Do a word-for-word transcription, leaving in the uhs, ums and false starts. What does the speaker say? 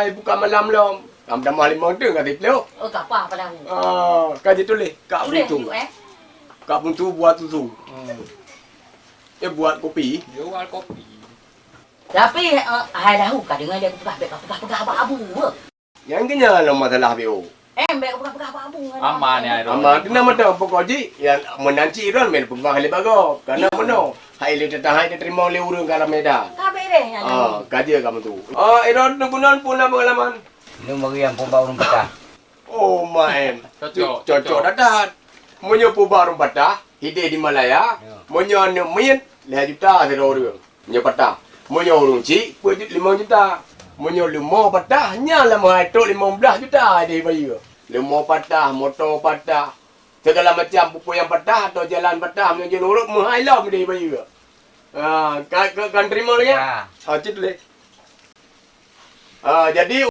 Hai buka malam lom. Tam tamah limong teung ka siplôh. Oh, ka paih padahai. Ah, ka jituléh. Kak Tuléh Buntu. Yuk, eh. Kak Buntu buat susu. Hmm. Eh, buat kopi. Dia buat kopi. Tapi, eh, hai lahu ka deungoe dia peugah, bèk ka peugah-peugah bak Abu, beuh. Nyang keunyan lom masalah B O. Eh, bèk ka peugah-peugah bak Abu, kan? Aman, ya, Abu. Aman, keunan mantong. Pokok jih, ya, meunan cit droen, meupeugah lé bak gob. Karena meunoe, hai lé teuta hai teurimong lé ureueng ka ramé that. Ka beres, ya, Ah, Abu. Ka jeuet kamoe tu. Ah, Iron, geunan peue na peungalaman? Lôn bagi nyang peubah ureueng peugah. Oh, main. Cocok, cocok cocok. Dah that. Meunyoe peubah ureueng patah, hideh di Malaya, ya. Meunyoe aneuk miet, lhèe juta sidroe ureueng. Meunyoe patah. Meunyoe ureueng chik, peuet ju-, limong juta. Meunyoe leumo patah, nyan lam hai trok limong blaih juta hideh bayeue. Leumo patah, moto patah, segala macam peue-peue nyang patah atau jalan patah, meunyoe jeuet ureueng meuhai lom hideh bayeue. Ha, ka, ka, ka teurimong lagèe? Ya. Ha, cit lé. Ha, jadi